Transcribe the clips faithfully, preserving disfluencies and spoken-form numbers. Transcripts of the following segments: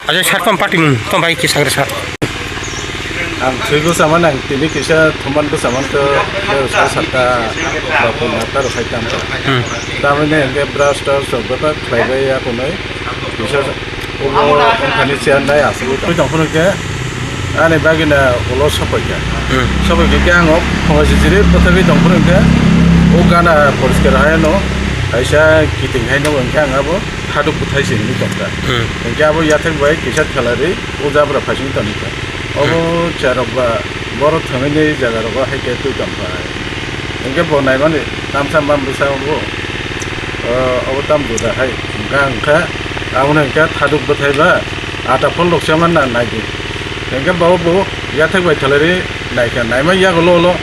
Acha sir, tom party mung, tom bai kisa gra sir. Ang thwi bwsa man, ang tini kisa thuman bwsa man to, sa satta ba pun atta rw khai tam to. Hmm. Tamani hwnkhe brush trush rok bwkha khlai bai ya kunui. Kisa ulo wngkhani chair nai aswk tong phuru khe ani bagina ulo sopai kha. Hmm. Sopai khe ang o phungo jijiri bwthagwi tong phuru khe o gana poriskar hai no kaisa kiting hai no hwnkhe ang abo thaduk bwthai se hinwi tong kha. Hmm. Hwnkhe abo yathek bai kisa thalari o jabra phaising tong kha. Obo hmm, cherok ba borok thangwi ni jaga rogo hai khe twi tong kha. Hwnkhe bo naimani tamsa mam bwsa bo, o, obo tam juda hai. Hwnkhe ang kha aboni hwnkhe thaduk bwthai ba ata phol rok se man na nai di. Hwnkhe bo bo yathek bai thalari nai kha, naima yago lo lo.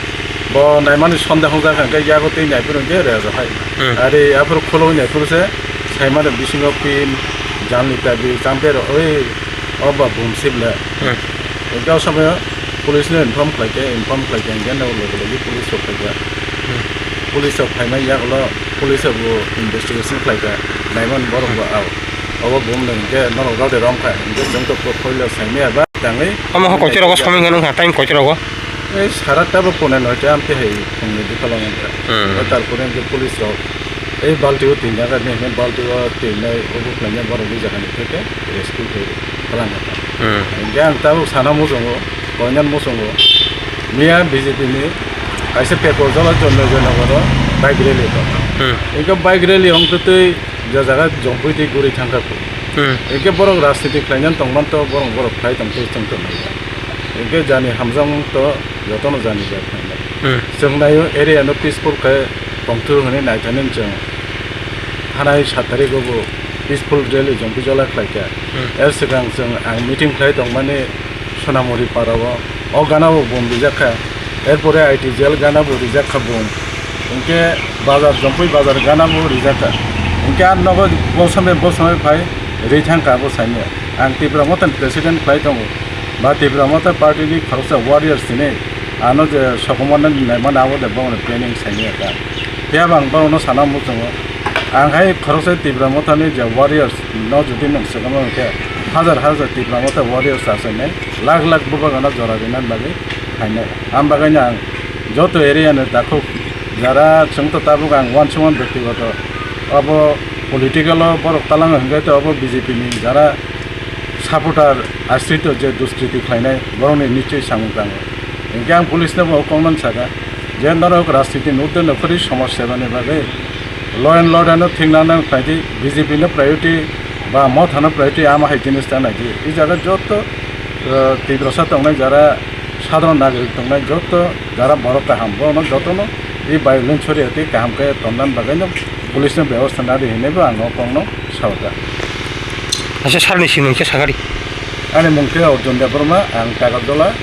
Bo naimani sonde hwngjak hwnkhe yago twi nai phuru hwnkhe rejo hai. Hmm. Ari aphuru khuloi nai phuru se saimani bisingo pin, janli tabi, champe rok, oi, o ba bum sibla. Hmm. Hwnkhe o somoyo police no inform khlai khe, inform khlai khe hwnkhe no logi logi police rok phai kha. Hmm. Police rok phaimai yago lo, police rok bo investigation khlai kha, naimani borok bo hmm, ao. Obo bum no hwnkhe norok rode rom kha, hwnkhe chwng to portfolio saimaya ba tangwi. Omo ho koito rogo somoi hwnka nung kha, time koito rogo? Ei sara ta bo pone noita amte hai phungni bikalo wngkha. Hmm. O tarpore hwnkhe police rok ei balti o twi nai, balti o twi nai, obo khlaina borok ni jaga ni theke rescue khe khalang kha. Hmm. Hwnkhe ang tabuk sana muchungo, koinan muchungo, miya B J P ni kaisa petrol jala Jonno Joynagar o bike rally tong. Hmm. Hwnkhe bike rally wngtwi twi je jaga jongpui twi guri thangkha. Hmm. Hwnkhe borok rajniti khlainani tongmani to borok borok khlai tongtwi chwng tongmani. Hwnkhe jani hamjakmung to jotono jani bai khlainai. Hmm. Chwng naio area no peaceful khe tongthwk hwnwi naithani chwng thanai sat tarikh o bo peaceful rally jongpui jala khlaikha. Hmm. Er swkang chwng ang meeting khlai tongmani Sonamuri para o, o gana bo bum rijak kha. Erpore I T jail gana bo rijak kha bum. Hwnkhe bazar, Jompui bazar gana bo rijak kha. Hwnkhe ar nogo bosome bosome phai ri thang kha bo saimya. Ang Tipra Motha ni president khlai tongo. Ba Tipra Motha party ni khoroksa warriors hinwi ano je sokomorna ni naimani abo de bongni planning saimya kha. Phiya bo ang borokno sana muchungo. Ang hai khoroksa Tipra Motha ni je warriors no jodi nwng swkangma hwnkhe hajar hajar Tipra Motha warriors achainai lakh lakh bubagrano jora rinani bagwi phainai. Ang bagwino ang joto area ni takhuk jara chwng to tabuk ang uansukmani bektigoto obo political o borok talang hwnkhe to obo B J P ni jara supporter asrito je duskriti khlainai borokni nichoi samung tango. Hwnkhe ang police no bo kokno sakha je norok rajniti ni udde no kwrwi somaj sebani bagwi law and order no thik nang nang khlai di, B J P no priority ba Motha no priority ama hai jinis ta nai di. I jaga joto, eh, Tiprasa tongnai jara sadharon nagarik tongnai joto jara borok kaham borokno jotono i violence choriya tei kaham khe tonnani bagwino police no bebosta nadi hinwi bo ang o kokno sakha. Acha sir ni simung khe sakha di. Ani mung khe Arjun Debbarma, ang Takarjala,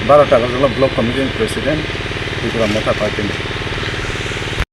baro Takarjala Block Committee ni President, Tipra Motha Party ni.